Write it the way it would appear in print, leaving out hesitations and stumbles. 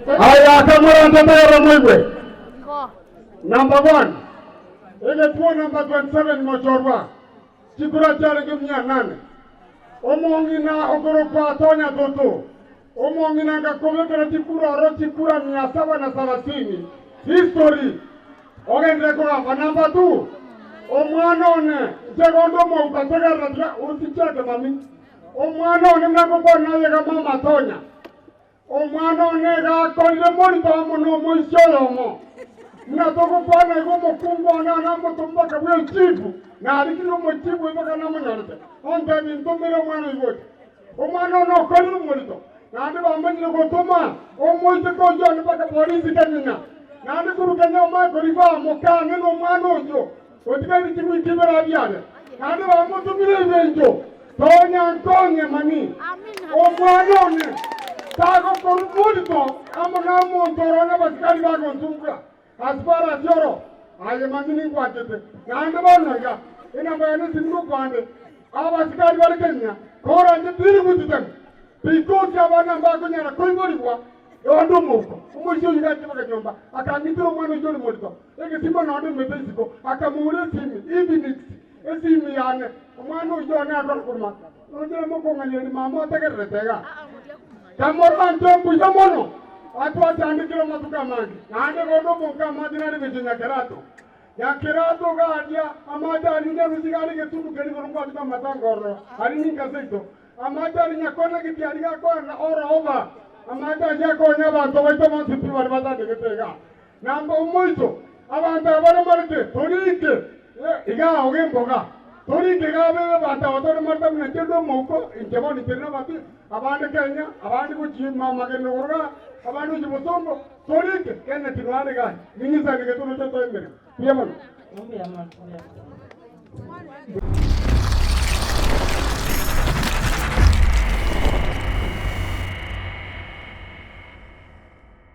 Aya akamoranta tegerera moigwe. Number one, egetuo number 27 mochorwa, chikura chiarenge mia nane. Omong'ina okorokwa Tonya Toto, omong'ina ngakobekera chikura oro chikura mia saba na salasini. History. Ogenderere kogamba. Number two, omwana one, inche gonde omouko tegerera tiga osicheke mami. Omwana one buna ngokwana naye iga mama Tonya. Omwana one iga akorire morito amo nomoisia oyomo. Buna togokwana iga omokungu one anamotome mpaka bw'echifu, narikire omochifu oyo mpaka namonyorete, ontebie ntomere omwana oyio gocha. Omwana one okorire omorito, naende bamanyire gotoma omoiseke oyio one mpaka polisi Kenya, naende korwa Kenya omanye korigwa mokane nomwana oyio, otigaire chiwiki ibere abiare, naende bamotomire ebencho. Tonya nkonye mani, omwana one tagokorwa morito amo nomonto oro nabasikari bagonsumbua. Asipara ase oro, aye mani ningwanchete. Naende bono iga, enamba yane esimi ngokwande, abasikari bare Kenya, koranche deal with them, because abana mbakonyara koiborigwa onde omouko. Omoisia oyio gachia baka nyomba, akang'itera omwana oyio ore morito, egesima nonde emete isiko, akamoura esimi, Infinix, Esimi yane, omwana oyio one akore korwa roche mokong'ayereria mama otegererete iga. Tamoranche mbuya mono, atwachandekire amatuko amange, naende bono omonto amache nare gochia Nyakerato. Nyakerato iga aria amache aria nyarusia iga are egetundu keria igoro nkwachete amatanga ororo, aria ninka seito. Amache aria nyakonegeti aria gakoenda oroba, amache ayio akonya abanto baito bonsi pi baria batandegete iga. Namba omoiso, abanto aba baremarete, torike iga ao gemboga, torike iga abe abanto aba toremarete buna inche nde omouko, inche bono inche nababi, abande Kenya, abande gochia amagena igoro igaa, abande gochia bosongo, torike Kenya tinware igaa, ning'isaneke toroche toe emeremo. Mbuya mono. Mbuya mono, mbuya mono.